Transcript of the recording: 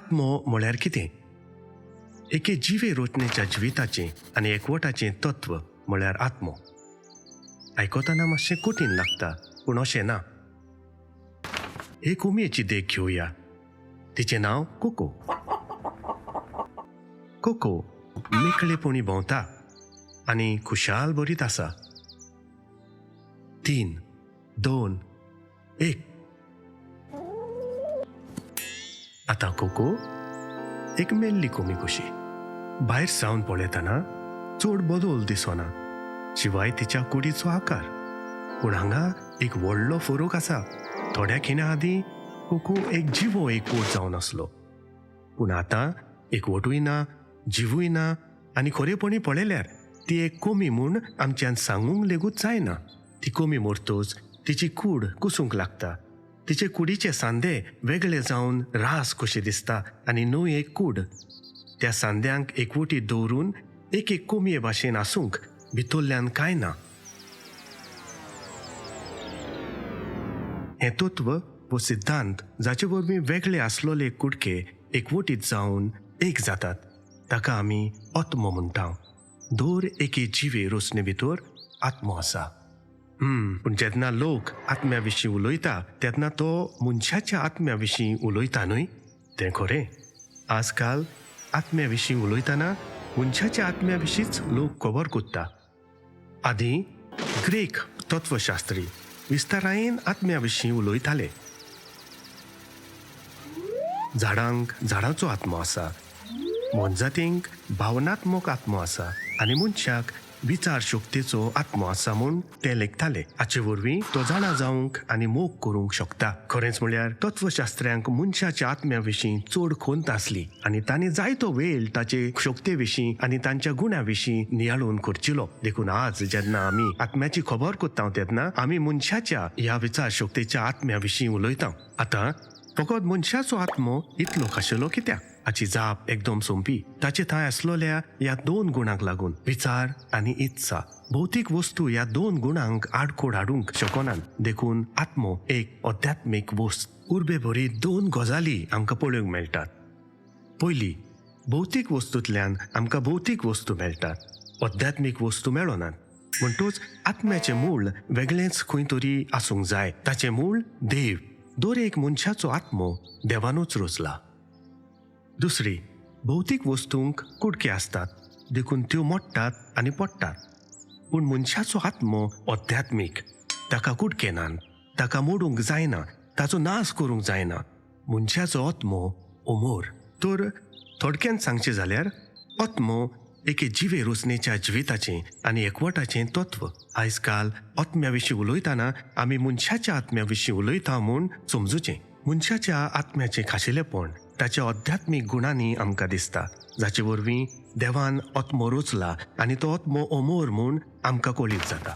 आत्मो म्हळ्यार कितें? एके जिवे रचनेच्या जिविताचें आनी एकवटाचें तत्व म्हळ्यार आत्मो. आयकतना मातशें कठीण लागता, पूण अशें ना. एक कोंबयेची देख घेवया. तिचें नांव कोको. कोको मेकळेपणी भोंवता आनी खुशाल भरीत आसा. 3, 2, 1. आतां कोको एक मेल्ली कोंबी कशी. भायर सावन पळयतना चड बदल दिसना, शिवाय तिच्या कुडीचो आकार. पूण हांगा एक व्हडलो फरक आसा. थोड्या खिणा आदीं कोको एक जिवो एकवट जावन आसलो, पूण आतां एकवटूय ना, जिवूय ना आनी खरेपणी पळयल्यार ती एक कोंबी म्हूण आमच्यान सांगूंक लेगूत जायना. ती कोंबी मरतच तिची कूड कुसूंक लागता. तिचे कुडीचे सांदे वेगळे जावन रास कशी दिसता आनी न्हय एक कूड. त्या सांद्यांक एकवटीत दवरून एक एक कोंबये भाशेन आसूंक भितरल्यान कांय ना. हें तत्व वो सिद्धांत जाचे वरवीं वेगळे आसलोले कुडके एकवटीत जावन एक जातात ताका आमी आत्मो म्हणटा. दर एके जिवे रचने भितर आत्मो आसा. पूण जेन्ना लोक आत्म्या विशीं उलयता तेन्ना तो मनशाच्या आत्म्या विशीं उलयता न्हय? तें खरें. आजकाल आत्म्या विशीं उलयतना मनशाच्या आत्म्या विशींच लोक खबर कोत्ता. आदीं ग्रीक तत्वशास्त्री विस्तारायेन आत्म्या विशीं उलयताले. झाडांक झाडांचो आत्मो आसा, मोनजातींक भावनात्मक आत्मो आसा आनी मनशाक विचार शक्तीचो आत्मो आसा म्हूण ते लेखताले. हाचे वरवीं तो जाणा जावंक आनी मोग करूंक शकता. खरेंच म्हळ्यार तत्वशास्त्र्यांक मनशाच्या आत्म्या विशीं चड खंत आसली आनी तांणी जायतो वेळ ताचे शक्ते विशीं आनी तांच्या गुण्या विशीं नियाळून करचिलो. देखून आज जेन्ना आमी आत्म्याची खबर करता तेन्ना आमी मनशाच्या ह्या विचार शक्तीच्या आत्म्या विशीं उलयता. आतां फकत मनशाचो आत्मो इतलो खाशेलो कित्याक? हाची जाप एकदम सोंपी. ताचे थंय आसलोल्या ह्या दोन गुणांक लागून, विचार आनी इत्सा. भौतीक वस्तू ह्या दोन गुणांक आडखोड हाडूंक शकनात. देखून आत्मो एक अध्यात्मीक वस्त. उर्बे भरी दोन गजाली आमकां पळोवंक मेळटात. पयली, भौतीक वस्तूंतल्यान आमकां भौतीक वस्तू मेळटात, अध्यात्मीक वस्तू मेळनात. म्हणटूच आत्म्याचें मूळ वेगळेंच खंय तरी आसूंक जाय. ताचें मूळ देव. दर एक मनशाचो आत्मो देवानूच रचला. दुसरी, भौतीक वस्तूंक कुडके आसतात, देखून त्यो मोडटात आनी पडटात. पूण मनशाचो आत्मो अध्यात्मीक. ताका कुडके नात, ताका मोडूंक जायना, ताचो नाश करूंक जायना. मनशाचो आत्मो अमोर. तर थोडक्यान सांगचें जाल्यार आत्मो एके जिवे रचनेच्या जिविताचें आनी एकवटाचें तत्व. आयज काल आत्म्या विशीं उलयतना आमी मनशाच्या आत्म्या विशीं उलयता म्हूण समजुचें. मनशाच्या आत्म्याचें खाशेलेपण ताच्या अध्यात्मीक गुणांनी आमकां दिसता, जाचे वरवीं देवान आत्मो रचला आनी तो आत्मो अमोर म्हूण आमकां कळीत जाता.